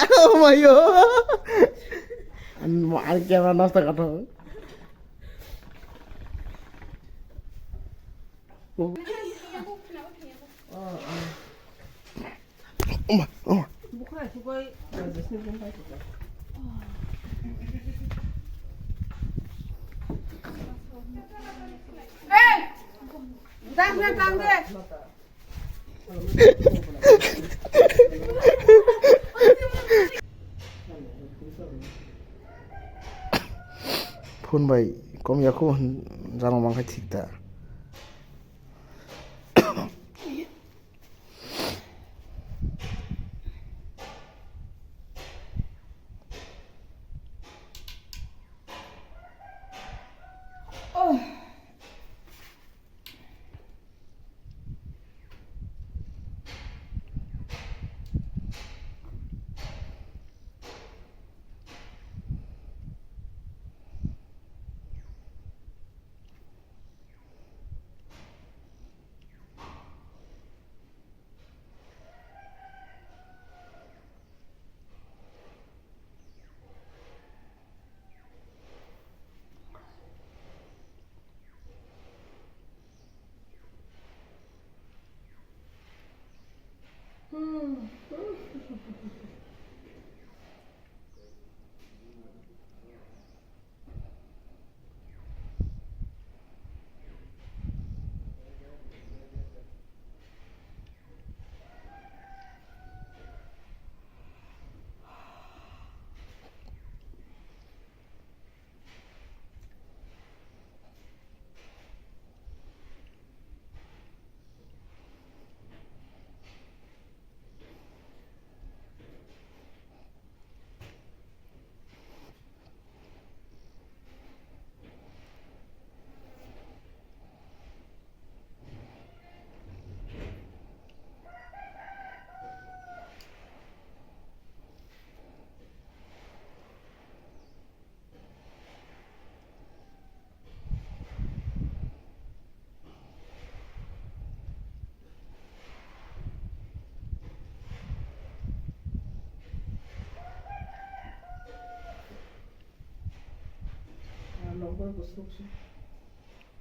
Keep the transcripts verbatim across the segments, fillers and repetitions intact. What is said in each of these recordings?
Oh my god. An, an camera nosto kathok. Oma, oma. Phone bai kom ya kho, jama mang khai thik da.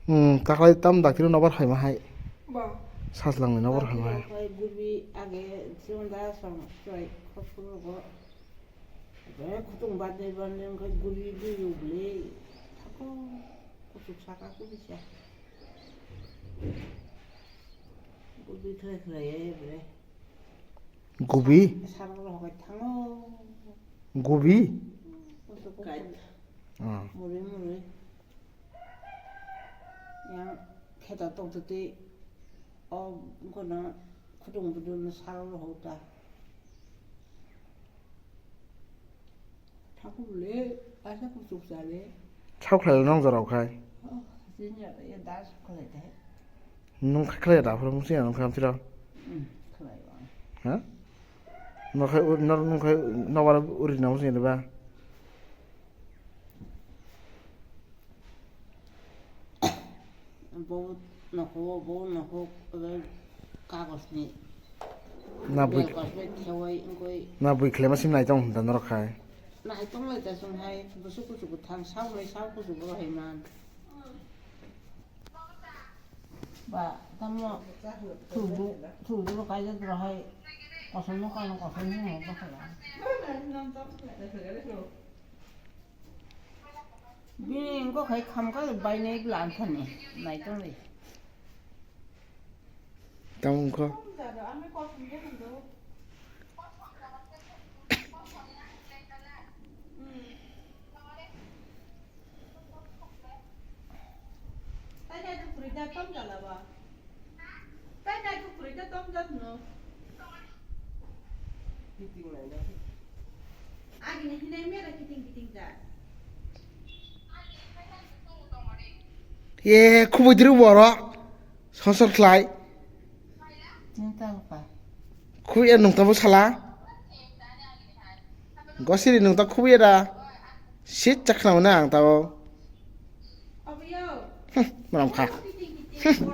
Hmm, taklai tam dakti no nobar hai ma hai. Ba. Sajlang ni nobar hai ma hai. Gurbi age jonda song chwrai khopro go. Be khutung badne badne wngkha guri guri ble. Thako kuchuk saka kubisa. Guri khlai khlai ya bre. Gubi? Saka rok hai thango. Gubi? Kuchuk kai. Ah. Muri muri. Yang kheta tong twi o kono khutung budun saka rok hai ta. Thakubule, asa kuchuk sale. Thak khlai nong jorao khai. Oh, jin ya, ya da thak khlai de. Nung khai khlai da phuru musi nung khai amtira. Hmm, khlai wa. Ha? No khai u-, no nung khai no bara uri na musi ba. Bo nokho, bo nokho, kagosni. Na bui, bel kosoi khewai wngkoi. Na bui khlema sim nai tong da norok khai. Nai tong lai ta song hai, bwswk kuchuk kwthang, sao lai sao kuchuk ro hai man. Ba, tamo, thudu, thudu ro kaijak ro hai, kosom no kano kosom no mo bakhala. Bini wngkha khai khamkha bainai bwla anthani naitonglai. Tamo wngkha. Ye, khubui diri borok. Sonsor khlai. Nung tamo kha. Khubui ya nung tamo sala. Gosiri nung ta khubui ya da. Sit chakna mana ang tamo. Hmm, maram kha. Hmm.